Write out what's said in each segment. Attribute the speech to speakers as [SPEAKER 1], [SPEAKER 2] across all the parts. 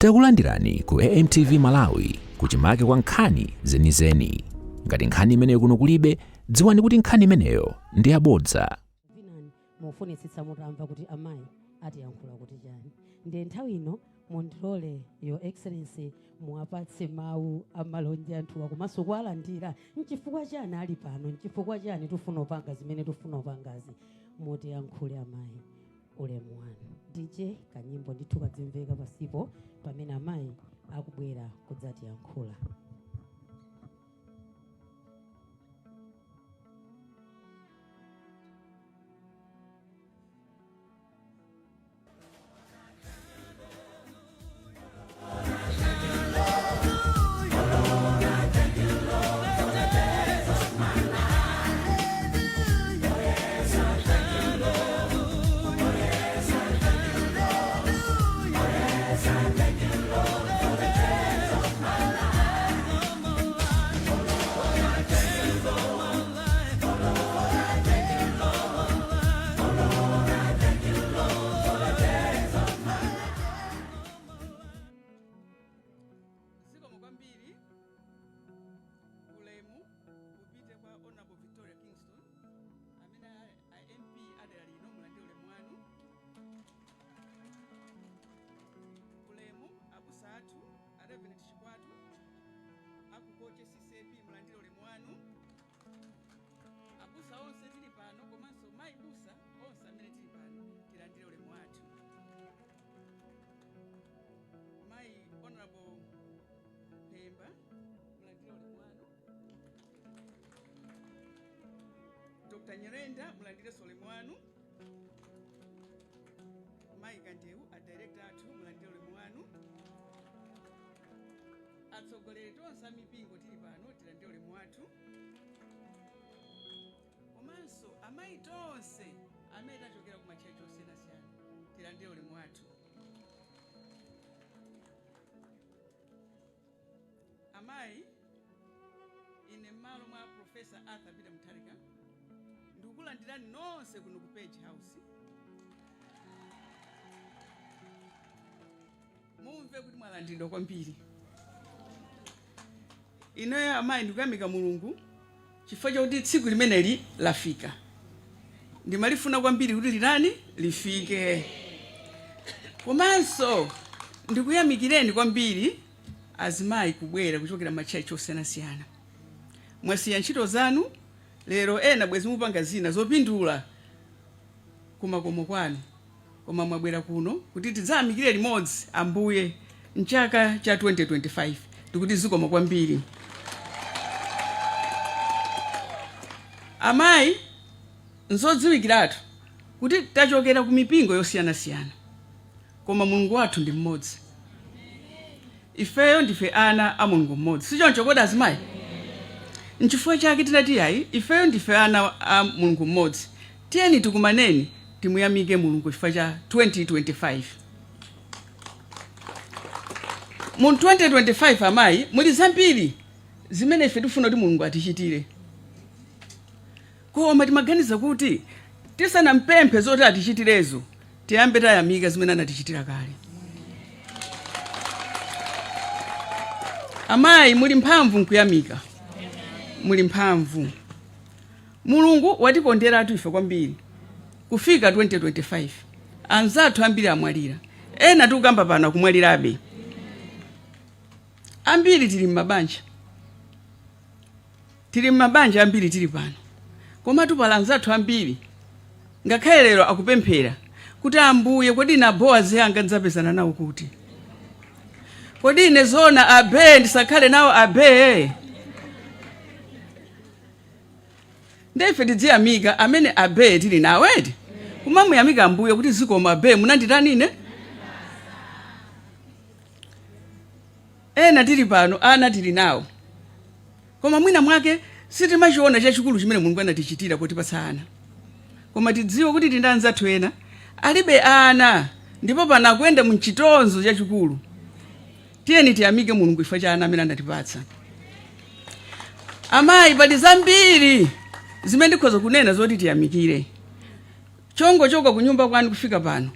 [SPEAKER 1] Takulandirani ku AMTV Malawi kuchimake kwa nkhani zenizeni. Ngati nkhani imeneyo kuno kulibe, dziwani kuti nkhani imeneyo ndi yabodza.
[SPEAKER 2] Vinani mufunitsitsa mutamva kuti amayi atiyankhula kuti chani. Ndiye nthawi ino mundilole, Your Excellency, muwapatse mawu amalonje anthuwa komanso kuwalandira. Nchifukwa chani ali pano? Nchifukwa chani tifuna upanga zimene tifuna upangazi? Mutiyankhule amayi, ulemu wanu. DJ, kanyimbo ndithu kadzimveka pasipo pamene amayi akubwera kudzatiyankhula.
[SPEAKER 3] Zikomo kwambiri. Ulemu upite kwa Honorable Victoria Kingston amene a MP adera lino, mulandire ulemu wanu. Ulemu abusa athu a Reverend Chikwatu akukoche CCAP, mulandire ulemu wanu. Abusa onse tili pano komanso mayi busa onse amene tili pano, tilandire ulemu wathu. Mayi Honorable Pemba, mulandire ulemu wanu. Dr Nyirenda, mulandirenso ulemu wanu. Mayi Kandewu, a director athu, mulandire ulemu wanu. Atsogoleri tonse a mipingo tili pano, tilandire ulemu wathu, komanso amayi tonse amene tachokera ku matchechi osiyanasiyana, tilandire ulemu wathu. Amayi, ine m'malo mwa Professor Arthur Peter Mutharika ndikukulandirani nonse kuno ku Page House. Mumve kuti mwalandiridwa kwambiri. Ineyo amayi ndikuyamika Mulungu chifukwa chakuti tsiku limeneli lafika. Ndimalifuna kwambiri kuti lirani lifike. Komanso ndikuyamikireni kwambiri azimayi kubwera kuchokera matchechi osiyanasiyana. Mwasiya ntchito zanu lero, ena bwezi mupanga zina zopindula kumakomo kwanu, koma mwabwera kuno kuti tidzayamikire limodzi Ambuye mchaka cha 2025. Ndikuti zikomo kwambiri. Amayi, nzodziwikiratu kuti tachokera ku mipingo yosiyanasiyana, koma Mulungu wathu ndi mmodzi. Ifeyo ndife ana a Mulungu mmodzi, sichoncho kodi azimayi? Nchifukwa chake tinati yayi, ifeyo ndife ana a Mulungu mmodzi, tiyeni tikumaneni timuyamike Mulungu chifukwa cha 2025. Mu 2025, amayi, muli zambiri zimene ife tifuna kuti Mulungu atichitire, koma timaganiza kuti tisanampemphe zoti atichitirezo, tiyambe tayamika zimene anatichitira kale. Amayi, muli mphamvu nkuyamika, muli mphamvu. Mulungu watikonderatu ife kwambiri kufika 2025. Anzathu ambiri amwalira, ena tikukamba pano akumwalirabe. Ambiri tili m'mabanja, tili m'mabanja ambiri tili pano, komatu pala anzathu ambiri ngakhale lero akupemphera kuti, "Ambuye, kodi ine Abowazi anga ndidzapezana nawo kuti? Kodi ine zona abe ndisakhale nawo abe?" Nde ife tidziyamika amene abe tili nawo eti, kumamuyamika Ambuye kuti, "Zikomo abe, munanditani ine." Ena tili pano ana tili nawo, koma mwina mwake sitimachiona chachikulu chimene Mulungu anatichitira potipatsa ana. Koma tidziwe kuti tili ndi anzathu ena alibe ana ndipo pano akuyenda mchitonzo chachikulu. Tiyeni tiyamike Mulungu chifukwa cha ana amene anatipatsa. Amayi, pali zambiri zimene ndikhoza kunena zoti tiyamikire. Chongochoka ku nyumba kwanu kufika pano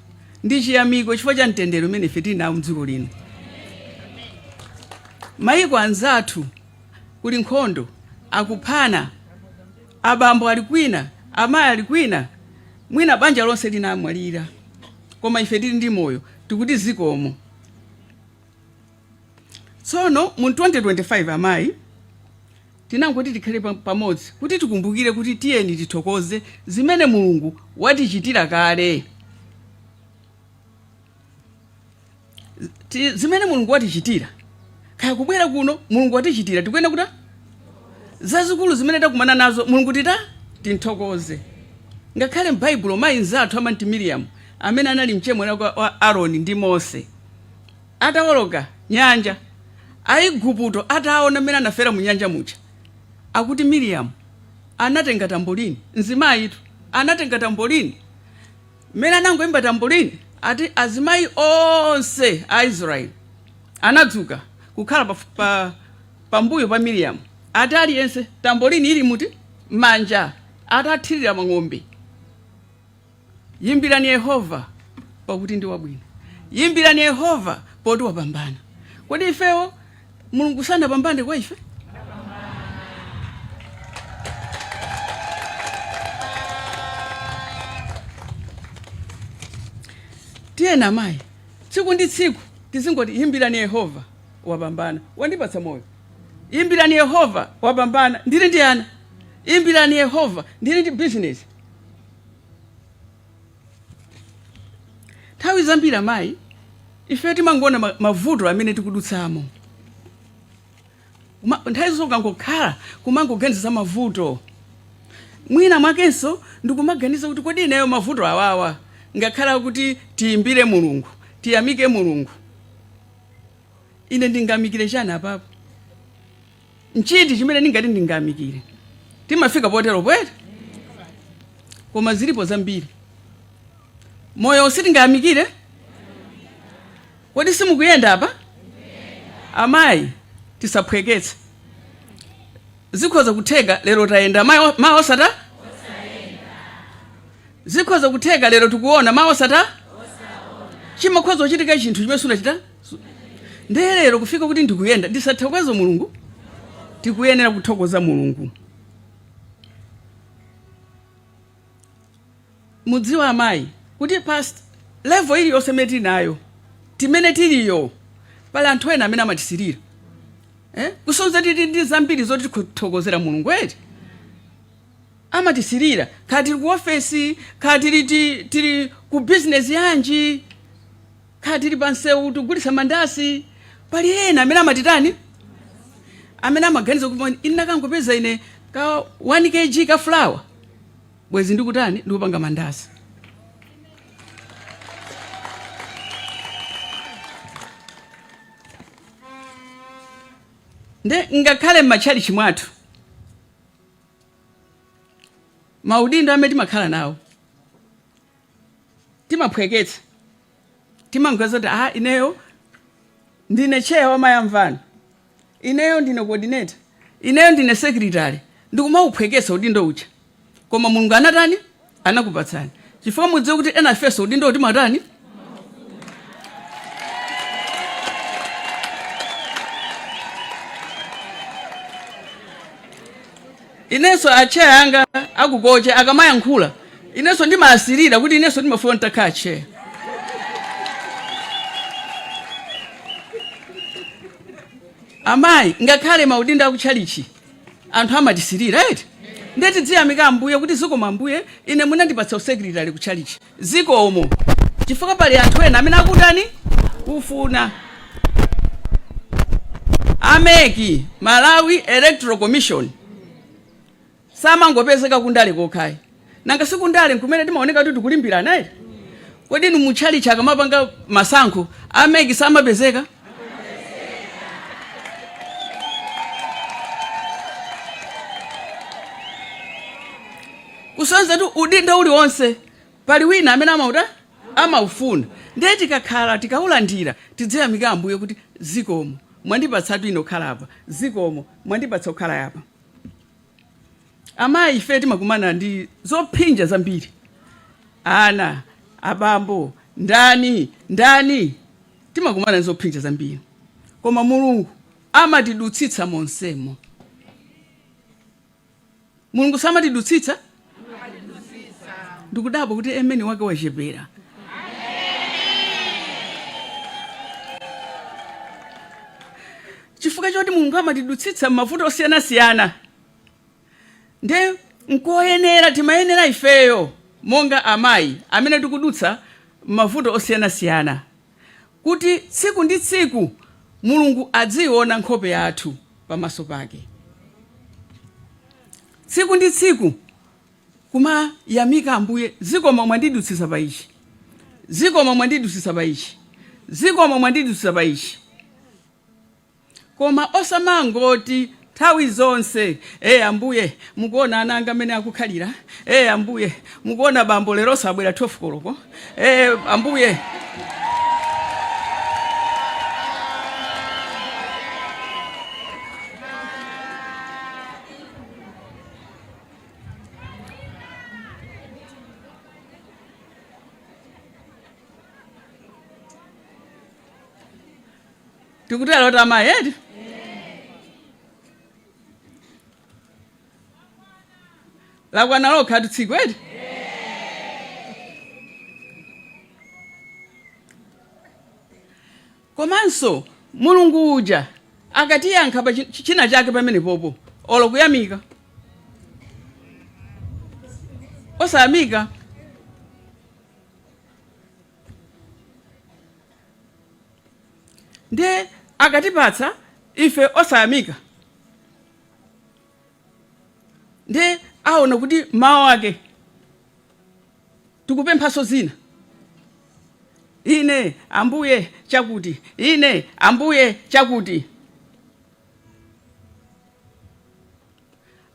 [SPEAKER 3] ndi chiyamiko chifukwa cha mtendere umene ife tili nawo mdziko lino. Mayiko anzathu kuli nkhondo, akuphana, abambo ali kwina, amayi ali kwina, mwina banja lonse linamwalira, koma ife tili ndi moyo, tikuti zikomo. Tsono mu 2025, amayi, tinangoti tikhale pamodzi kuti tikumbukire kuti tiyeni tithokoze zimene Mulungu watichitira kale. Zimene Mulungu watichitira kaya kubwera kuno, Mulungu watichitira, tikuyenda kuti zazikulu zimene takumana nazo, Mulungu tita tinthokoze. Ngakhale m'Baibulo, mayi nzathu amanti Miriam, amene anali mchemwali wa Aroni ndi Mose, atawoloka nyanja, Aigupto ataona mmene anafera mu nyanja muja, akuti Miriam anatenga tambolini, mzimayitu anatenga tambolini. Mmene anangoimba tambolini, ati azimayi onse a Israeli anadzuka kukhala pambuyo pa Miriam, ati aliyense tambolini ili muti manja, atathirira mang'ombe: "Yimbirani Yehova, pakuti ndi wabwino. Yimbirani Yehova, poti wapambana." Kodi ifewo Mulungu sanapambane kwa ife? Tiyeni amayi, tsiku ndi tsiku tizingoti, "Yimbirani Yehova, wapambana, wandipatsa moyo. Yimbirani Yehova, wapambana, ndili ndi ana. Yimbirani Yehova, ndili ndi bizinesi." Nthawi zambiri, amayi, ife timangoona mavuto amene tikudutsamo. Nthawi zonse ukangokhala kumangoganiza za mavuto, mwina mwakenso ndikumaganiza kuti, kodi ineyo mavuto awawa, ngakhala kuti tiyimbire Mulungu, tiyamike Mulungu, ine ndingamikire chani apapo? Nchiti chimene ndingati ndingamikire? Timafika potero poete, koma zilipo zambiri. Moyo sitingayamikire? Kodi simukuyenda apa? Amayi, tisaphweketse. Zikhoza kutheka lero tayenda, mawa osata. Zikhoza kutheka lero tikuona, mawa osata. Chimakhoza kuchitika chinthu chimene sunachita. Ndiye lero kufika kuti ndikuyenda, ndisathokoze Mulungu? Tikuyenera kuthokoza Mulungu. Mudziwa, amayi, kuti pa level iliyonse imene tili nayo, timene tiliyo, pali anthu ena amene amatisirira, eh? Kusonza tili ndi zambiri zoti tikuthokozera Mulungu, eti? Amatisirira, kaya tili ku ofesi, kaya tili ku bizinesi yanji, kaya tili pa msewu tikugulitsa mandasi, pali ena amene amatitani, amene amaganiza kuti, "Ine nakangopeza ine ka 1 kg ka flour, bwezi ndikutani, ndikupanga mandasi." Nde ngakhale m'matchalichi mwathu, maudindo amene timakhala nawo timaphweketsa. Timangoza kuti, "Ah, ineyo ndine chair wa mayamvano, ineyo ndine coordinator, ineyo ndine secretary," ndikumauphweketsa udindo uja. Koma Mulungu anatani? Anakupatsani chifukwa mudziwe kuti ena ifenso udindo timatani. Inenso acheya anga akukoche akamayankhula, inenso ndimasirira kuti inenso ndimafuna nditakhala chair. Amayi, ngakhale maudindo akutchalichi anthu amatisirira, eti? Ndiye tidziyamika Ambuye kuti, "Zikomo Ambuye, ine munandipatsa usecretary kutchalichi, zikomo," chifukwa pali anthu ena amene akutani, kufuna. A MEC, Malawi Electoral Commission, samangopezeka kundale kokhayi. Nanga sikundale nkumene timaoneka kuti tikulimbirana, eti? Kodi inu mutchalichi akamapanga masankho, a MEC samapezeka? Kusonyeza kuti udindo uliwonse pali wina amene amauta, amaufuna. Ndiye tikakhala tikaulandira, tidziyamika Ambuye kuti, "Zikomo, mwandipatsatu ine kukhala apa. Zikomo, mwandipatsa kukhala apa." Amayi, ife timakumana ndi zophinja zambiri. Ana, abambo, ndani ndani, timakumana ndi zophinja zambiri, koma Mulungu Amatidutsitsa monsemo. Mulungu samatidutsitsa? Ndikudabwa kuti ameni wake wachepera. Chifukwa choti Mulungu amatidutsitsa m'mavuto osiyanasiyana, nde nkoyenera, timayenera ifeyo monga amayi amene tikudutsa m'mavuto osiyanasiyana kuti tsiku ndi tsiku Mulungu adziona nkhope yathu pamaso pake. Tsiku ndi tsiku kumayamika Ambuye, zikomo mwandidutsitsa pa ichi, zikomo mwandidutsitsa pa ichi, zikomo mwandidutsitsa pa ichi. Koma osamangoti nthawi zonse, E Ambuye, mukuona ana anga mmene akukhalira. E Ambuye, mukuona bambo lero sabwera 12 koloko. E Ambuye. Tikutero eti amayi eti? Lakwana lokha tsiku eti? Komanso Mulungu uja akatiyankha pa china chake pamenepopo, olo kuyamika osayamika. Ndiye akatipatsa ife osayamika, ndiye aona kuti mawu ake tikupemphanso zina. Ine Ambuye chakuti, ine Ambuye chakuti.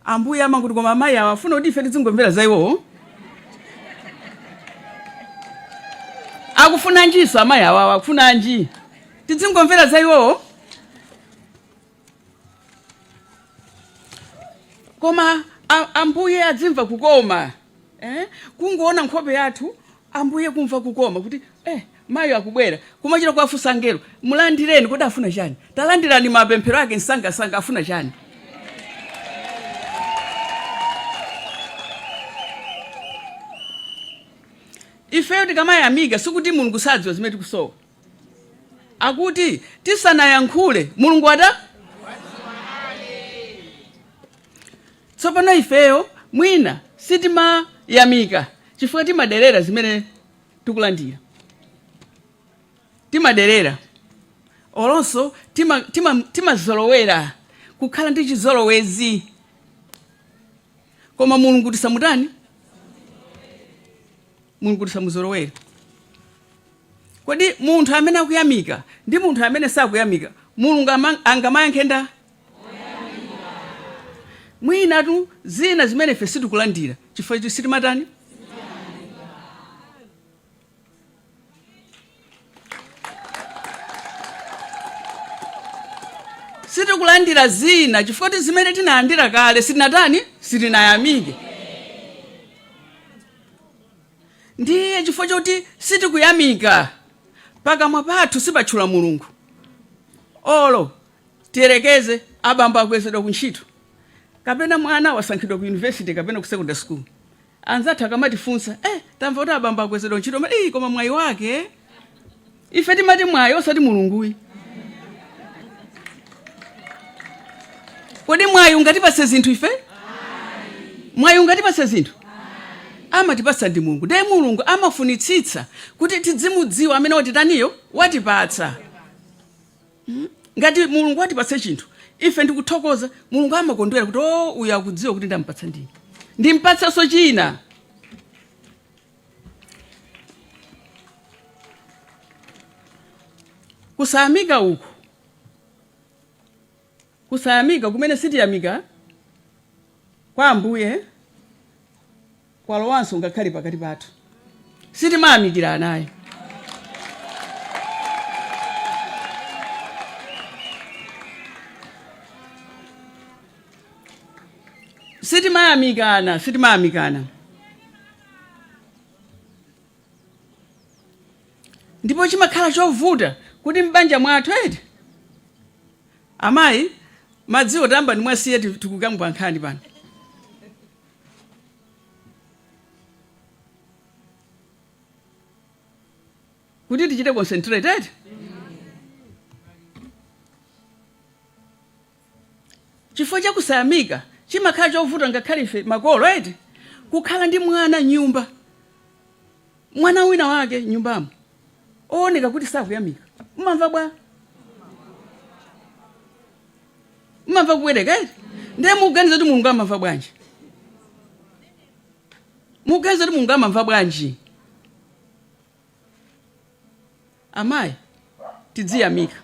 [SPEAKER 3] Ambuye amangoti koma amayi awa afuna kuti ife tidzingomvera za iwowo. Akufunanjinso amayi awawa, akufunanji tidzingomvera za iwowo? Koma Ambuye adzimva kukoma, eh? Kungoona nkhope yathu Ambuye kumva kukoma kuti mayi akubwera. Kumachita kuwafunsa angelo, mulandireni, kodi afuna chani? Talandirani mapemphero ake msangasanga, afuna chani? Ifeyo tikamayamika sikuti Mulungu sadziwa zimene tikusowa. Akuti tisanayankhule Mulungu ata Tsopano ifeyo mwina sitimayamika chifukwa timaderera zimene tikulandira. Timaderera. Olonso timazolowera kukhala ndi chizolowezi. Koma Mulungu tisamutani? Mulungu tisamuzolowere. Kodi munthu amene akuyamika ndi munthu amene sakuyamika, Mulungu angamayankhe nda? Mwinatu zina zimene ife sitikulandira chifukwa choti sitimatani? Sitikulandira zina chifukwa kuti zimene tinalandira kale sitinatani? Sitinayamike. Ndiye chifukwa choti sitikuyamika, pakamwa pathu sipatchula Mulungu. Olo tiyerekeze abambo akwezedwa ku ntchito, kapena mwana wasankhidwa ku university kapena ku secondary school, anzathu akamatifunsa, tamva kuti abambo akwezedwa ntchito, koma mwayi wake. Ife timati mwayi osati Mulunguyi. Kodi mwayi ungatipatse zinthu ife? Mwayi ungatipatse zinthu? Amatipatsa ndi Mulungu. Ndiye Mulungu amafunitsitsa kuti tidzimudziwa amene watitaniyo, watipatsa. Ngati Mulungu watipatsa chinthu, ife ndikuthokoza, Mulungu amakondwera kuti, oh, uyu akudziwa kuti ndampatsa ndine, ndimpatsenso china. Kusayamika uku, kusayamika kumene sitiyamika kwa Ambuye kwalowanso ngakhale pakati pathu. Sitimayamikira anayi. Sitimayamikana, sitimayamikana. Ndipo chimakhala chovuta kuti m'banja mwathu eti. Amayi, madziwo tayambani mwasiya, tikukamba nkhani pano. Kuti tichite concentrate, eti? Chifukwa chakusayamika chimakhala chovuta ngakhale ife makolo, eti, kukhala ndi mwana nyumba, mwana wina wake nyumbamo ooneka kuti sakuyamika. Umamva bwa? Umamva kupweteka, eti? Ndiye mukuganiza kuti Mulungu amamva bwanji? Mukuganiza kuti Mulungu amamva bwanji? Amayi, tidziyamika.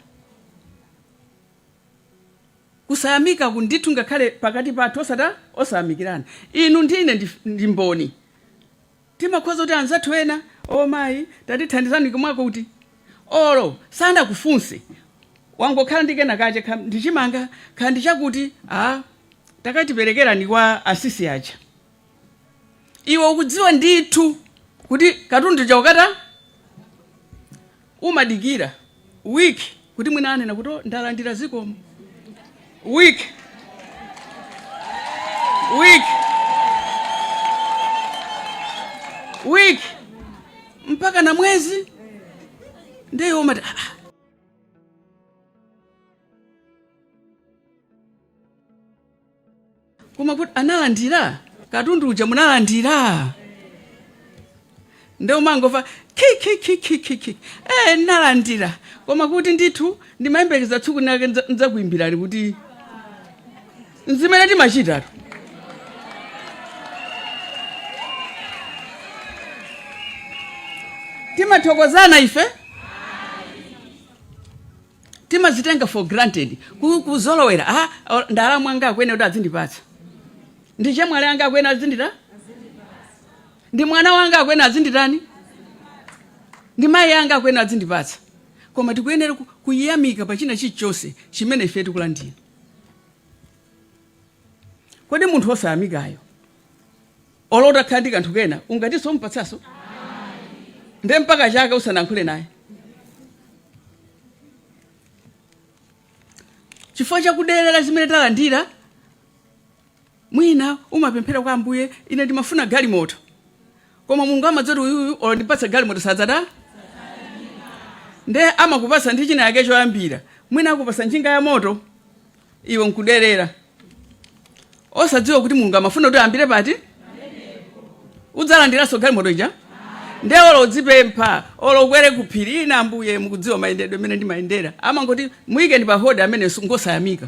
[SPEAKER 3] Kusayamika kundithu ngakhale pakati pathu, osata osayamikirana. Inu ndine ndi mboni. Timakhoza kuti anzathu ena, "O mayi, tatithandizani kumwako," kuti olo sanakufunse, wangokhala ndi kena kache, ndichimanga kha ndi chakuti, "A, takatiperekerani kwa asisi aja." Iwe ukudziwa ndithu kuti katundu chaukata, umadikira wiki kuti mwina anena kuti, "Oh, ndalandira, zikomo." Week, week, week, mpaka na mwezi. Ndiye umati, "Ah, ah." Koma kuti analandira katundu uja, munalandira? Nde umangomva kikikikikiki, "Eh, nalandira, koma kuti ndithu ndimayembekeza tsiku nake ndidzakuyimbirani." Kuti nzimene timachitatu. Timathokozana ife? Timazitenga for granted, kuzolowera. Ah, ndalama anga akwene kuti adzindipatsa, ndi chemwali anga akwene adzindita, ndi mwana wanga akwene adzinditani, ndi mayi anga akwene adzindipatsa. Koma tikuyenera kuyamika pa china chilichonse chimene ife tikulandira. Kodi munthu osayamikayo, olo utakhala ndi kanthu kena, ungatinso umupatsanso? Nde mpaka chaka usanayankhule naye chifukwa chakuderera zimene talandira. Mwina umapemphera kwa Ambuye, "Ine ndimafuna galimoto," koma Mulungu amadziwa kuti uyuyu olo ndipatsa galimoto sadzata. Nde amakupatsa ndi china yake choyambira, mwina akupatsa njinga ya moto, iwe nkuderera, osadziwa kuti Mulungu amafuna kuti ayambire pati. Udzalandiranso galimoto ija? Nde olo udzipempha, olo ukwere ku phiri, "Ine Ambuye mukudziwa mayendedwe amene ndimayendera," amangoti, "Muyikeni pa hold, amene ngosayamika."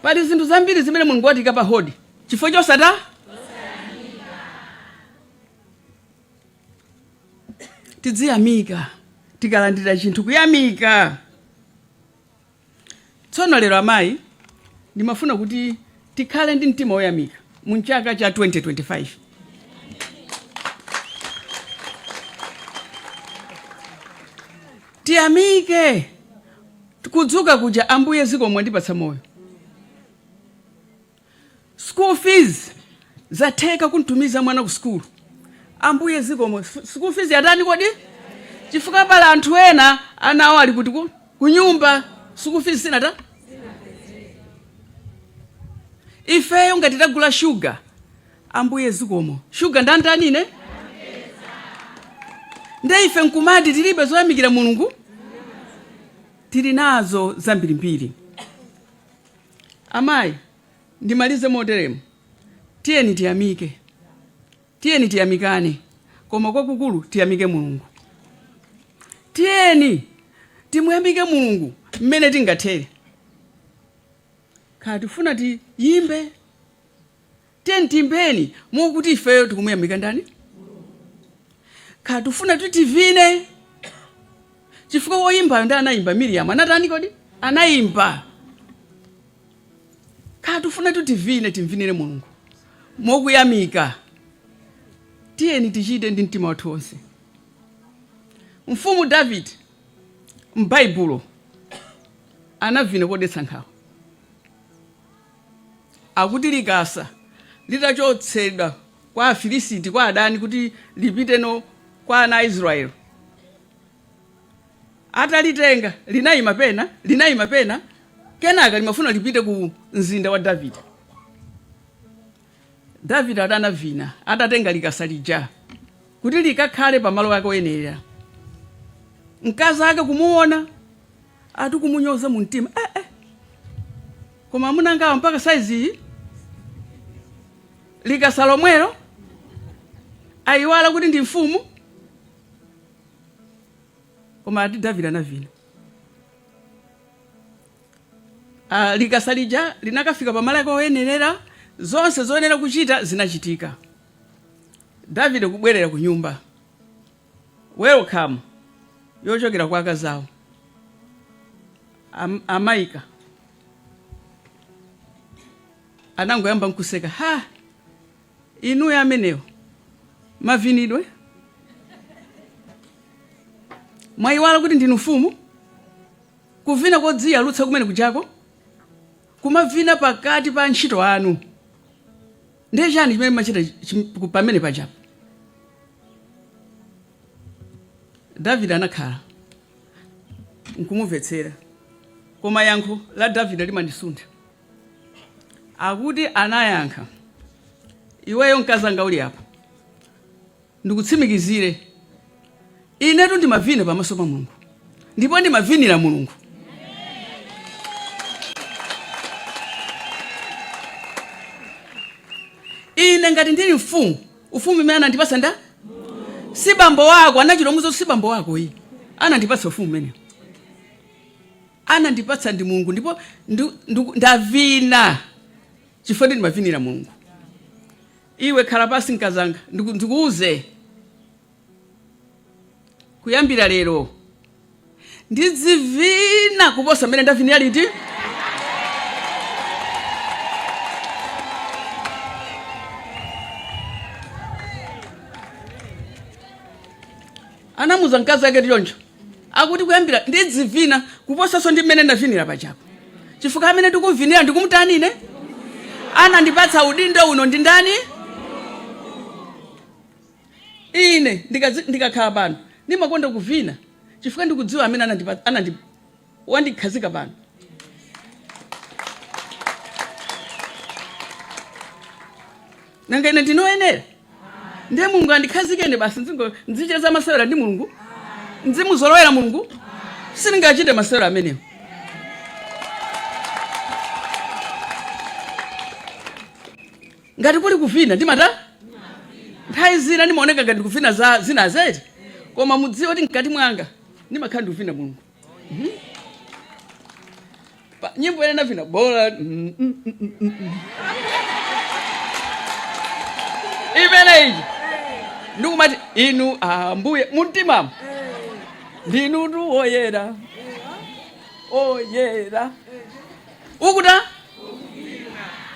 [SPEAKER 3] Pali zinthu zambiri zimene Mulungu watika pa hold chifukwa chosata. Tidziyamika tikalandira chinthu, kuyamika. Tsono lero amayi, ndimafuna kuti tikhale ndi mtima woyamika mu chaka cha 2025. Tiyamike kudzuka kuja, "Ambuye zikomo, mwandipatsa moyo. School fees zatheka kuntumiza mwana ku skulu, Ambuye zikomo, school fees yatani kodi?" Chifukwa pala anthu ena ana awo ali kuti ku nyumba, school fees sinata. Ifeyo ngati tagula shuga, "Ambuye zikomo, shuga ndandani ine?" Nde ife nkumati tilibe zoyamikira Mulungu? Tili nazo zambirimbiri. Amayi, ndimalize moteremu. Tiyeni tiyamike, tiyeni tiyamikane, koma kwakukulu tiyamike Mulungu. Tiyeni timuyamike Mulungu mmene tingathere. Kaya tifuna tiyimbe, tiyeni tiyimbeni mokuti ifeyo tikumuyamika ndani. Kaya tifuna titivine, chifukwa woyimbayo ndi anayimba, Miriam anatani kodi? Anayimba. Kaya tifuna titivine, timvinire Mulungu mokuyamika. Tiyeni tichite ndi mtima wathu wonse. Mfumu David m'Baibulo anavina kodetsa nkhawa. Akuti likasa litachotsedwa kwa Afilisiti, kwa adani, kuti lipiteno. kwa ana a Israeli. Atalitenga linayima pena, linayima pena, kenaka limafuna lipite ku mzinda wa Davide. Davide atanavina, atatenga likasa lija kuti likakhale pamalo ake oyenerera, mkazi ake kumuona ati kumunyoza mu mtima, eh, eh. Koma amuna angawa mpaka saizi iyi likasa lomwelo ayiwala kuti ndi mfumu. Koma ati Davide anavina. Likasa lija linakafika pamalo ake oyenerera, zonse zoyenera kuchita zinachitika. Davide kubwerera ku nyumba, welcome yochokera kwa akazawo amaika anangoyamba nkuseka, ha, inuyo amenewo mavinidwe mwayiwala kuti ndinu mfumu. Kuvina kodziyalutsa kumene kujako, kumavina pakati pa antchito anu, ndiye chani chimene mumachita pamene pajapo? Davide anakhala nkumumvetsera, koma yankho la Davide limandisuntha. Akuti anayankha, iweyo mkazanga uli apa, ndikutsimikizire, inetu ndimavina pamaso pa Mulungu, ndipo ndimavinira Mulungu. Ine ngati ndili mfumu, ufumu umene anandipatsa nda si bambo wako, anachita si bambo wako iyi anandipatsa ufumu umenewo, anandipatsa ndi Mulungu, ndipo ndavina chifukwa ndimavinira Mulungu. Iwe khala pasi mkazanga, ndikuuze, kuyambira lero ndidzivina kuposa mmene ndavinira liti. Anamuza mkazi ake choncho, akuti kuyambira ndidzivina kuposanso ndi mmene ndavinira pajapo, chifukwa amene ndikumvinira ndikumtani ine? Anandipatsa udindo uno ndi ndani? Ine ndikakhala pano ndimakonda kuvina chifukwa ndikudziwa amene wandikhazika pano. Nanga ine ndinoyenera? Ndiye Mulungu andikhazike ine basi nzicheza masewera ndi Mulungu, nzimuzolowera Mulungu? Sindingachite masewera amenewo. Ngati kuli kuvina ndimata nthawi zina ndimaoneka ngati ndikuvina za zina zeti, koma mudziwe kuti mkati mwanga ndimakhala ndikuvina Mulungu. Nyimbo ine navina bola imene iji ndikumati inu Ambuye mumtimamo ndinutu woyera oyera ukuta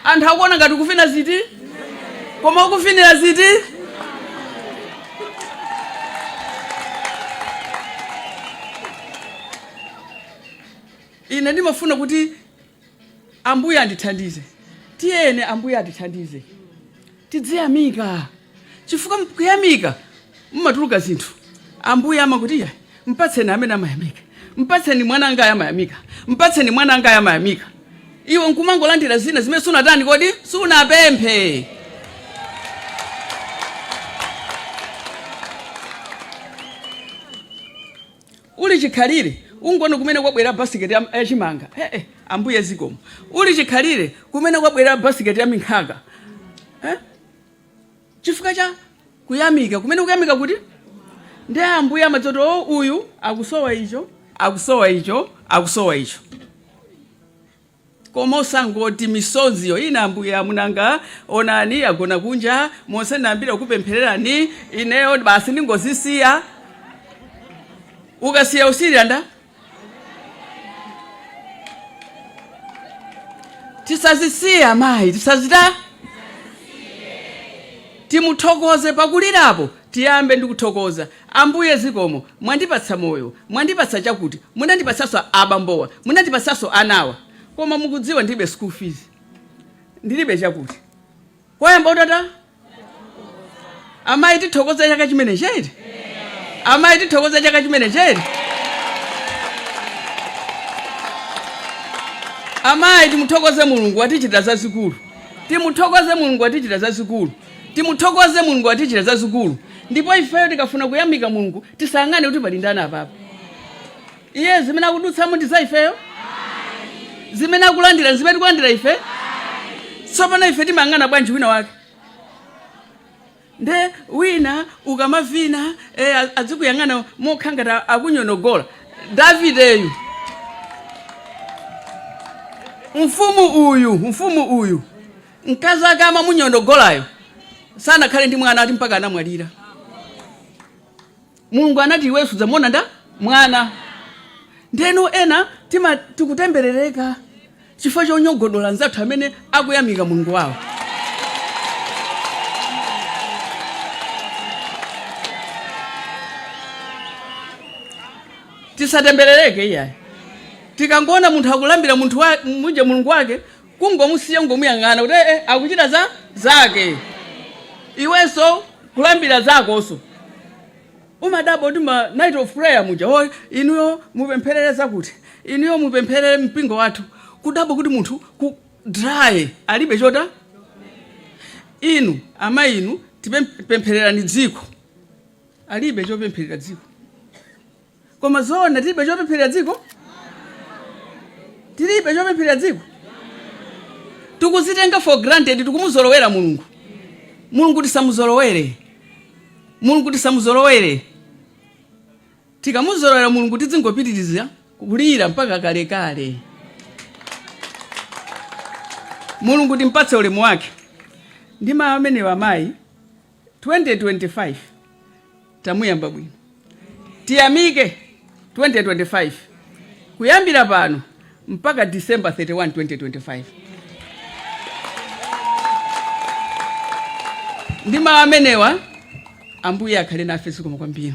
[SPEAKER 3] anthu akuona ngati ukuvina ziti, koma ukuvinira ziti? Ine ndimafuna kuti Ambuye andithandize. Tiyeni Ambuye atithandize, tidziyamika, chifukwa kuyamika mmatuluka zinthu. Ambuye amakuti iya, mpatseni amene amayamika, mpatseni mwana anga amayamika, mpatseni mwana anga amayamika. Iwe nkumangolandira zina zimene sunatani kodi sunapemphe. Uli chikhalire ungoona kumene kwabwera basiketi ya chimanga, eh, eh, Ambuye zikomo. Uli chikhalire kumene kwabwera basiketi ya minkhaka, eh? Chifukwa cha kuyamika kumene kuyamika kuti ndi Ambuye amadzoti o uyu akusowa icho, akusowa icho, akusowa icho. Koma osangoti misoziyo ina, Ambuye amunanga onani agona kunja monse ndayambira kukupemphererani ineyo basi ndingozisiya. Ukasiya usirira nda tisazisiye amayi, tisazita timuthokoze pakulirapo. Tiyambe ndi kuthokoza Ambuye, zikomo mwandipatsa moyo, mwandipatsa chakuti, munandipatsanso abambowa, munandipatsanso anawa, koma mukudziwa ndilibe school fees, ndilibe chakuti. Koyamba utata amayi tithokoze chaka chimene chete. Amayi, tithokoze chaka chimene cheri. Amayi, timuthokoze Mulungu, watichita zazikulu. Timuthokoze Mulungu, watichita zazikulu. Timuthokoze Mulungu, watichita zazikulu. Ndipo ifeyo tikafuna kuyamika Mulungu, tisayang'ane kuti pali ndani apapa. Iye zimene akudutsamo ndi za ifeyo? Zimene akulandira, zimene tikulandira ife? Tsopano ife timayang'ana bwanji wina wake? Nde wina ukamavina adzikuyang'ana mokha ngati akunyonogola. Davideyu, mfumu uyu, mfumu uyu, mkazi ake amamunyonogolayo sanakhale ndi mwana ati mpaka anamwalira. Mulungu anati, "Iwe sudzamuona nda mwana." Ndeno ena tima tikutemberereka chifukwa chonyogodola anzathu amene akuyamika Mulungu wawo. Tisatemberereke iyayi. Tikangoona munthu akulambira munthu wa muje Mulungu wake, kungomusiya, ngomuyang'ana kuti akuchita za zake. Iwenso kulambira zakonso umadabwa kuti ma night of prayer muja, "Oh, inuyo mupempherere zakuti, inuyo mupempherere mpingo wathu." Kudabwa kuti munthu ku dry, alibe chota. Inu amayi, inu tipemphererani dziko, alibe chopempherera dziko. Koma zoona, tilibe chopempherera dziko? Tilibe chopempherera dziko? Tikuzitenga for granted, tikumuzolowera Mulungu. Mulungu tisamuzolowere, Mulungu tisamuzolowere. Tikamuzolowera Mulungu, tidzingopitiriza kulira mpaka kalekale. Mulungu timpatse ulemu wake. Ndi mawu amenewa, amayi, 2025 tamuyamba bwino. Tiyamike 2025 kuyambira pano mpaka December 31, 2025. Ndi mawu amenewa, Ambuye akhale nafe. Zikomo kwambiri.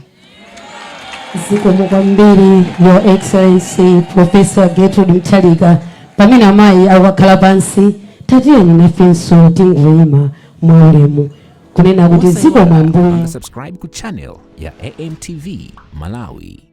[SPEAKER 2] Zikomo kwambiri, Your Excellency Professor Gertrude Mutharika. Pamene amayi akukhala pansi, tatiyeni nafenso tingoyima mwaulemu kunena kuti zikomo Ambuye.
[SPEAKER 1] Panga subscribe ku channel ya AMTV Malawi.